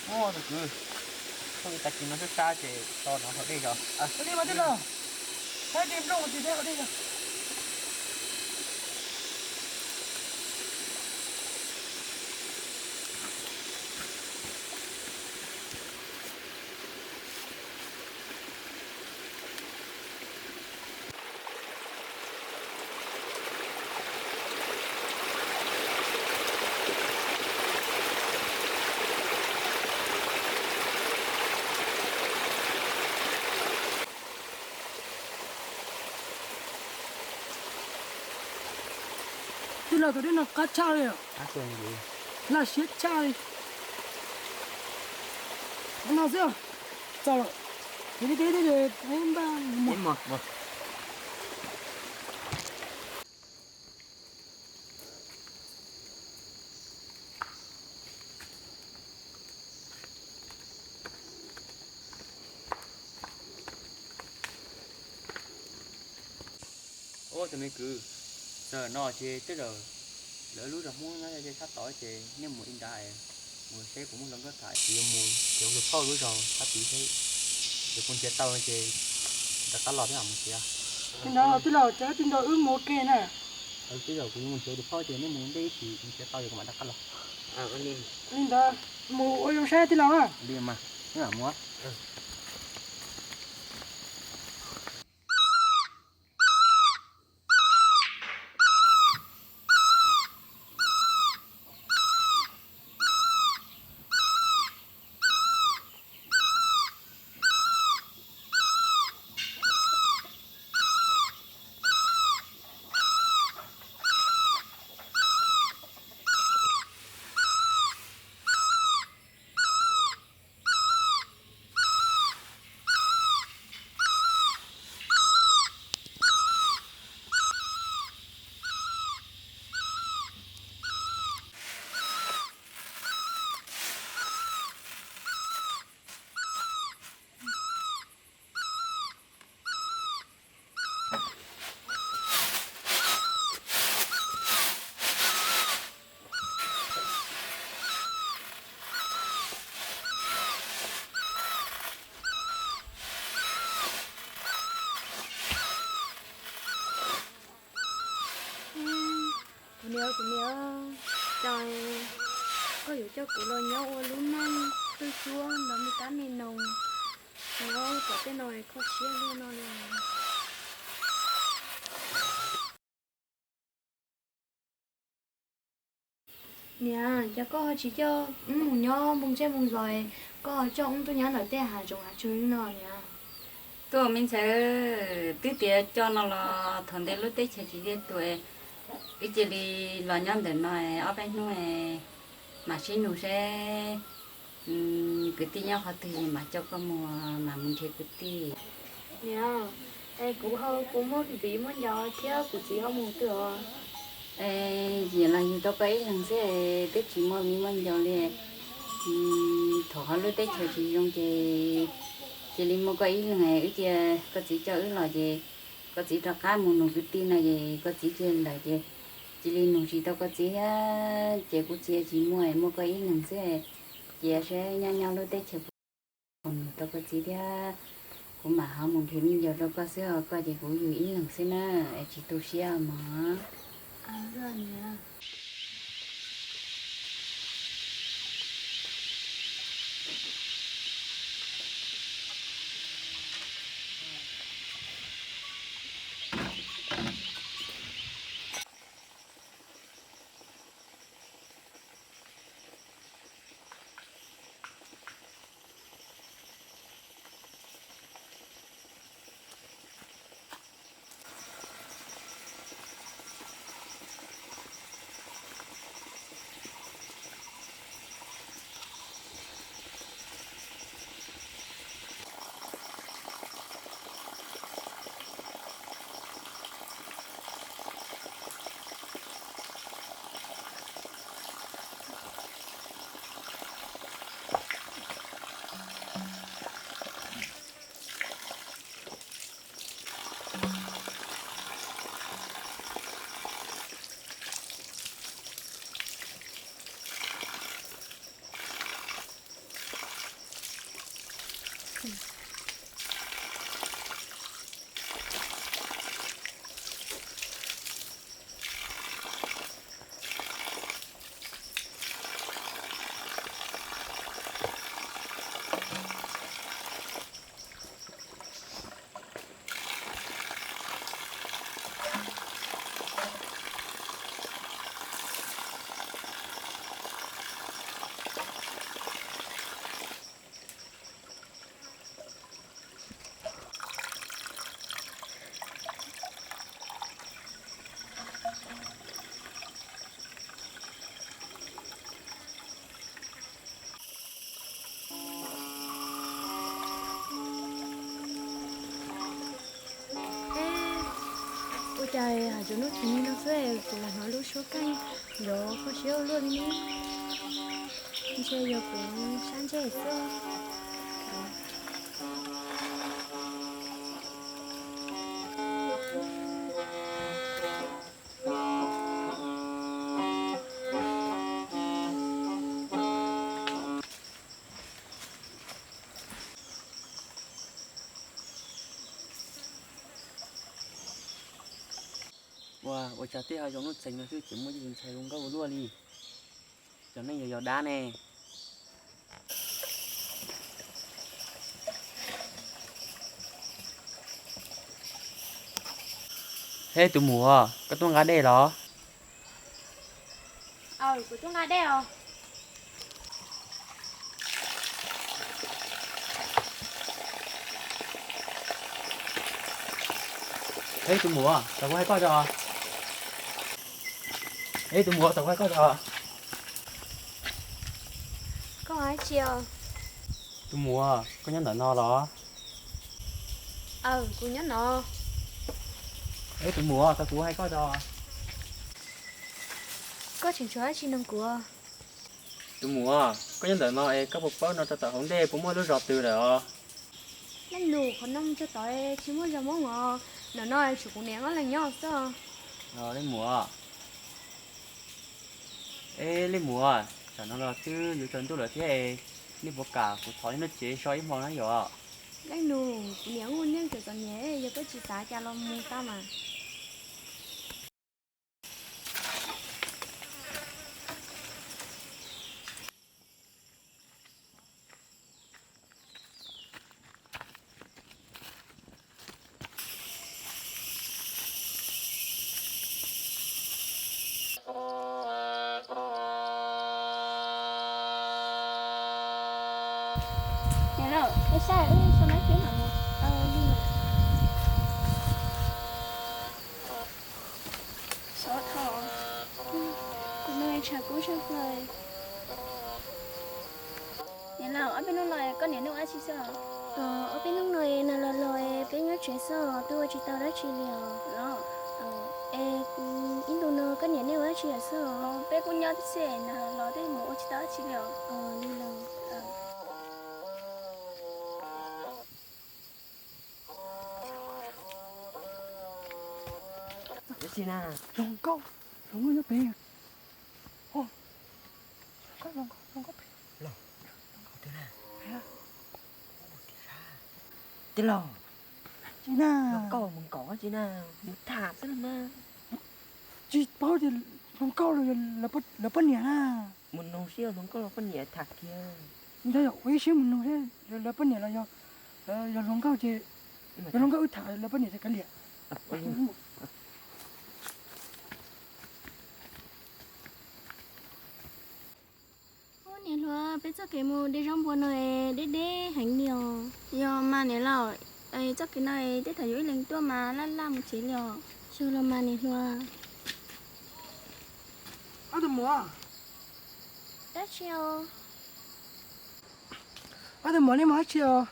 Ua tus kwv, thaum ib tag kis no sab sab ces so no haus dej yog. Li mas tij laug, saib dej nplooj tis dej haus dej yog. Tij laug, tus dej no qab tshaj li, laj siab tshaj li. No xwb, txaus lawm, ces li teb thiab ces npaj mus. Ua tus me kwv, tam no ces tej zaum lawv lub zos Hmoob no ces sab tod ces nej mus li ntawd, mus seb puas muaj hluas nkauj tham, ces yuav mus nrhiav tus phauj lub zos sab tid seb, ces puas nrhiav tau ces rov qab los peb mam mus tsev. Li ntawd tij laug, ces tij laug wb mus ua ke na. Tej zaum kuv yuav mus nrhiav tus phauj ces nej mus ntej ib pliag, kuv nrhiav tau ces kuv mam rov qab los. Li ntawd mus ua zoo saib tij laug na. Li mas, peb mam mus. Kuv niam, kuv niam, cas koj yuav coj kuv los nyob ua lub neej tu siab ntawm me kab me noog, nyob tom tej no koj siab luaj no li. Niam, cas koj ho tsis coj wb mus nyob npoo zej npoo zos, koj ho coj wb tuaj nyob ntawm tej hav zoov hav tsuag li no niam? Tuaj me ntxhais, twb tias coj no los thaum ntej lub teb chaws tsis tiaj tus, wb cia li los nyob ntawm no ob peb hnub mam sib nug seb kwv tij nyob qhov twg mam coj koj mus, mam mus nrhiav kwv tij. Niam, es kuv ho puas muaj viv muaj ncaus thiab kuv txiv ho mus twg os? Yam los yug tau koj ib leeg xwb, twb tsis muaj viv muaj ncaus li. Thaum ho lub teb chaws tsis zoo ces cia li muaj koj ib leeg, wb cia koj txiv coj wb los ces koj txiv rov qab mus nug kwv tij no ces koj txiv cia li lawm ces cia li nug tsis tau koj txiv thiab ces kuv txiv tsis muaj, muaj koj ib leeg xwb. Cia seb nyob nyob lub teb chaws puas nug tau koj txiv thiab, kuv mam ho mus nrhiav me nyuam rau koj xwb os, koj ces kuv yug ib leeg xwb na, es tsis tu siab mog. Cas hais txog hnub tseem no xwb kuv lam hnov lub suab keej nrov kho siab ua luaj li ne. Ntshe yog kuv sab ntsej xwb. Ua, ua cas tej hav zoov nuj txeeg no xwb ces muaj ib tug ntxhais zoo nkauj ua luaj li. Cov neeg yog yog dab ne. Hej tus muam, koj tuaj nqa dej los? Aw, kuv tuaj nqa dej os. Hej tus muam, tau kuv hais koj tso. Hej tus muam, tau kuv hais koj tso. Koj hais tsi os? Tus muam, koj nyob ntawm no los? Aw, kuv nyob no. Hej tus muam, tau kuv hais koj tso. Koj tseem tshuav dab tsi nug kuv? Tus muam, koj nyob ntawm no es koj puas paub no rau tom hauv ntej puas muaj lub zos twg lawm os? Leej nus, qhov no mus txog tod tsis muaj zos Hmoob os, ntawm no tshuav kuv niam ob leeg nyob xwb. Leej muam, eb leej muam, tsam no los twb yuav tsaus ntuj lawm thiab, nej puas kam kuv thov nej lub tsev so ib hmo na yom? Leej nus, kuv niam ua neej txom txom nyem, yog koj tsis xav cas los mus tau mas. Niam laus, saib wb so nab thiab mam mus. Sov tho, kuv no tshav kub tshaj plaws. Niam laus, ob peb hnub no koj niam nej ua dab tsi xwb? Ob peb hnub no nag los los peb nyob tsev xwb, twb ua tsis tau dab tsi li os. Los, es ib ntus no koj niam nej ua dab tsi lawm xwb? Peb kuj nyob tib si, nag los los twb mus ua tsis tau dab tsi li os. Li los. Dab tsi na? Hluas nkauj, hluas nkauj nyob pem. Hluas nkauj, hluas nkauj pem. Los, hluas nkauj pem na. Tij laug, tsis na, hluas nkauj mus nkaum dab tsi na, mus tham xwb los mas. Tsis paub tias hluas nkauj los lawv poj niam na. Mus nug seb yog hluas nkauj los poj niam tham kiag. Ntawd yog ua ib siab mus nug seb lawv poj niam los yog, yog hluas nkauj ces, yog hluas nkauj wb tham lawv poj niam ces kav liam. Ub, niam hluas, peb txoj kev mus de zaub npua no es deb deb heev li os. Yog mas niam laus, txoj kev no es tej thaum yus ib leeg tuaj mas laj laj mus tsev li os. Yog los mas niam hluas. Ob tug muam. Dab tsi os? Ob tug muam, nej mus dab tsi os?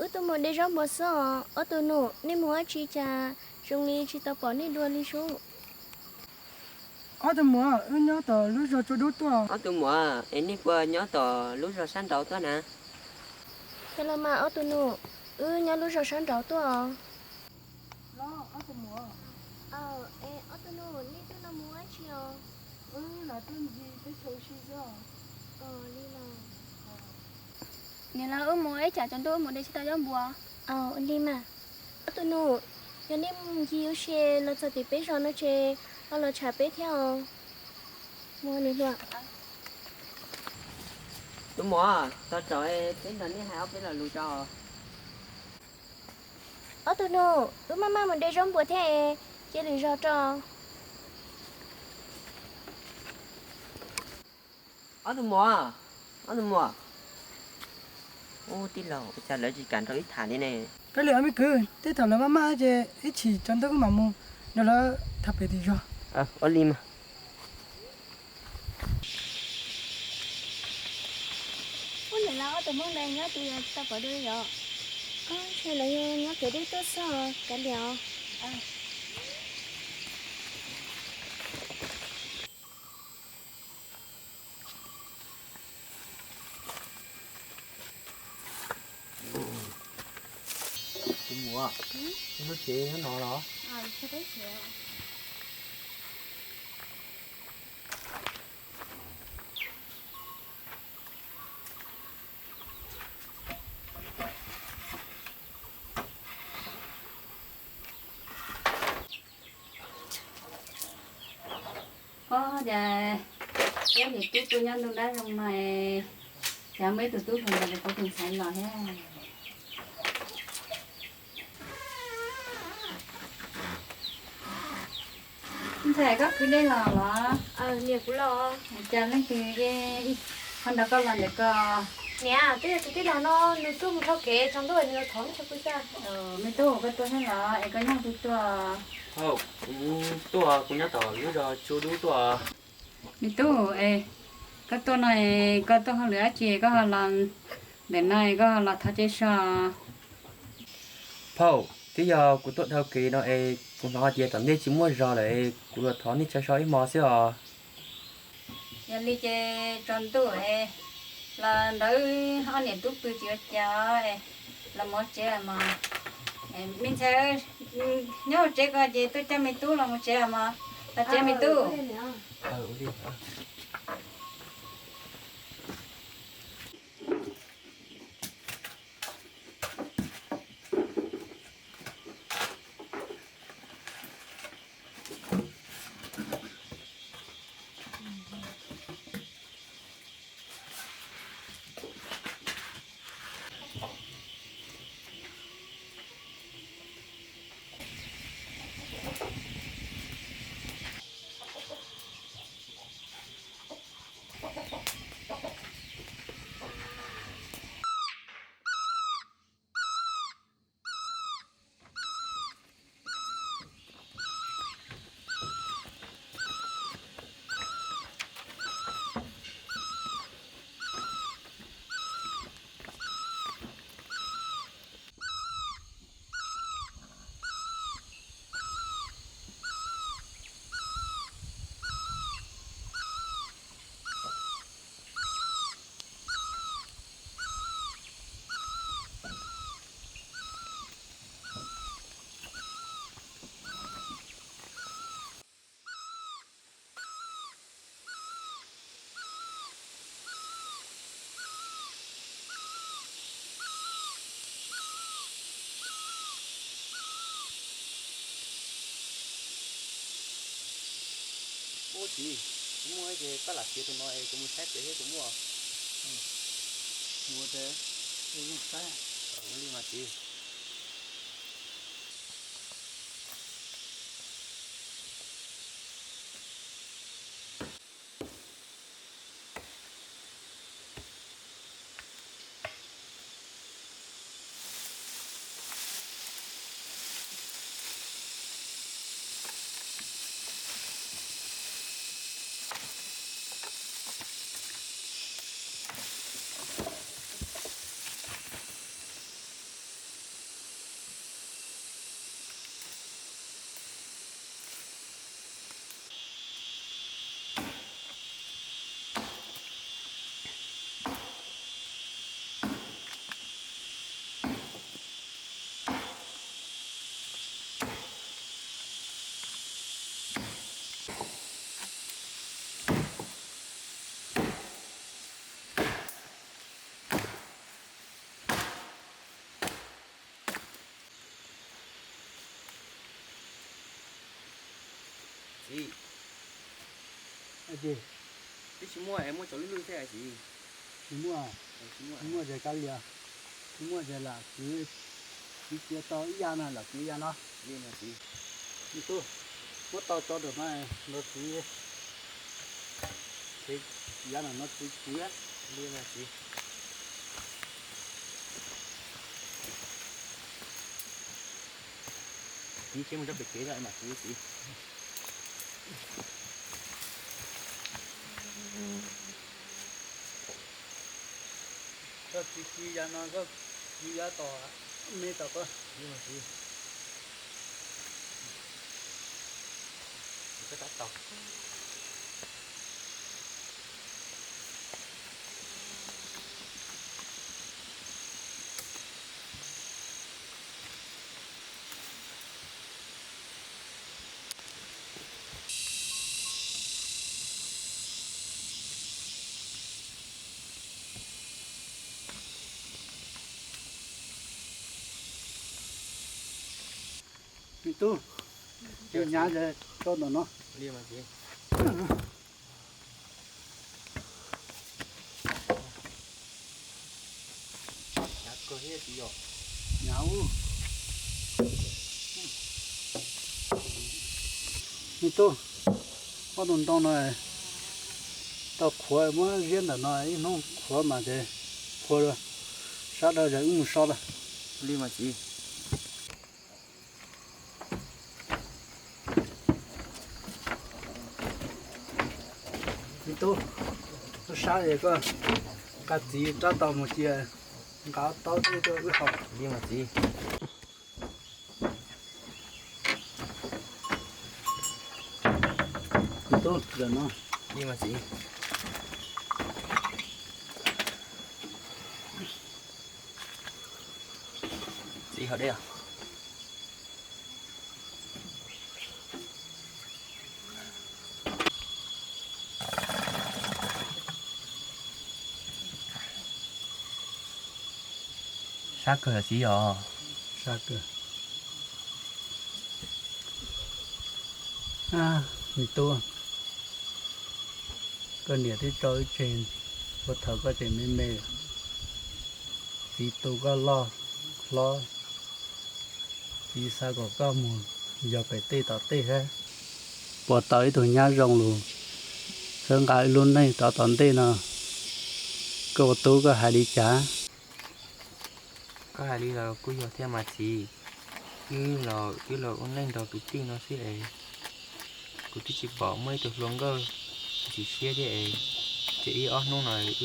Wb tuaj mus de zaub npua xwb os. Ob tug nus, nej mus dab tsi cas zoo li tsis tau pom nej dua li sub? Ob tug muam, wb nyob tom lub zos Tsua Dub tuaj. Ob tug muam, es nej puas nyob tom lub zos sab nraud tuaj na? Yog los mas ob tug nus, wb nyob lub zos sab nraud tuaj os. Los ob tug muam. Ob tug nus, nej tuaj no mus dab tsi os? Wb los tuaj ncig teb chaws ua si xwb. Niam laus, wb mus ib tsam tsaus ntuj wb mus de tsis tau zaub npua. Ua li mas. Ob tug nus, yog nej mus ncig ua si los txog tim peb zos no ces ho los tsham peb thiab os. Mus niam hluas. Tus muam, tau tsaus, peb nrog nej hais ob peb lo lus tso. Ob tug nus, wb maj maj mus de zaub npua thiab es, cia lwm zaus tso. Ob tug muam, ob tug muam. Ub, tij laug, ua cas lawv tsis kam nrog wb tham li ne? Kav liam me kwv, tej thaum lawv maj maj ces ib chim tsaus ntuj wb mam mus nrog lawv tham pem tim zos. Ua li mas. Ub, niam laus, ob tug Hmoob ntawd nyob twg tau pom dua li yom? Ntshe lawv yog nyob kev deb tuaj xwb os, kav liam os. Tus muam, lub tsev nyob no los? Ob, cas ib niam tub tuaj nyob ntuj dab zoo no, cas muaj ib tug tub hluas ntawm kuv tus ntxhais los thiab. Ntxhais, koj kwv dej los los? Niam, kuv los. Cas leej twg ho nrog koj los ntawm ko? Niam, twb yog tus tij laug no nws tuaj mus dhau kev tsaus ntuj nws los thov nej tso kuv xwb. Me tub, koj tuaj thiab los es koj nyob twg tuaj? Phauj, kuv tuaj, kuv nyob tom lub zos Tsu Dub tuaj. Me tub, es koj tuaj no es koj tuaj hauj lwm dab tsi koj ho los ntawm no es koj ho los thov cia so? Phauj, twb yog kuv tuaj dhau kev no es kuv hnov hais tias tom ntej tsis muaj zos lawm es kuv los thov nej cia so ib hmo xwb os. Yog li ces tsaus ntuj es los nrog wb ob niam tub pw tsis ua cas, los mus tsev mog. Me ntxhais, nyob hauv tsev ko ces tuaj coj me tub los mus tsev mog. Los tsev me tub. Ub txiv, kuv muaj ces koj lam txiav tus no es kuv mus saib pem thiab kuv muaj. Mus ua teb, ua li mas txiv. Txiv, twb tsis muaj es muaj cov lwj lwj thiab txiv. Tsis muaj, tsis muaj ces kav liam, tsis muaj ces lam kwv, kwv cia tau ib yam no lam kwv ib yam no. Li no txiv. Muab tau tso ntawm no, nrog txiv, txiv yav no no txiv kwv. Li no txiv. Txiv, tsis mus tso pem kev mas txiv, txiv. Koj txiv kwv yav no, koj kwv yav tom me tom koj. Me tub, hnyav es tso ntawm no. Hnyav ub. Me tub, ob tug ntoo no tau qhuav, muab ziab ntawm no, ib hnub qhuav mas ces qhuav sab dawb ces wb mus so lawm. Me tub, tub sab es koj nqa txiv rab taus mus cia, nqa taub tuaj wb haus. Me tub, ntawm no. Txiv haus dej os. Sab kawg txiv os. Sab kawg. Me tub, koj niam twb tso wb tseg puag thaum koj tseem me me, txiv tu koj loj hlob, txiv xav kom koj mus yos pem tej tom tej thiab, puas tau ib tug nyab zoo lus txhawb nqa wb lub neej rov tom ntej no. Koj ua tub koj hais li cas? Koj hais li los kuj yog thiab mas txiv. Wb los, wb los ua neej nrog kwv tij no xwb es kuv twb tsis pom muaj ib tug hluas nkauj ntxim siab thiab es, ces ib ob hnub no wb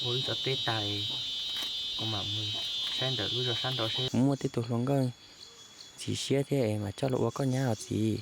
ua wb txoj teb tag es kuv mam mus saib ntawm lub zos sab nraud seb puas muaj tej tug hluas nkauj ntxim siab thiab es mam coj los ua koj nyab os txiv.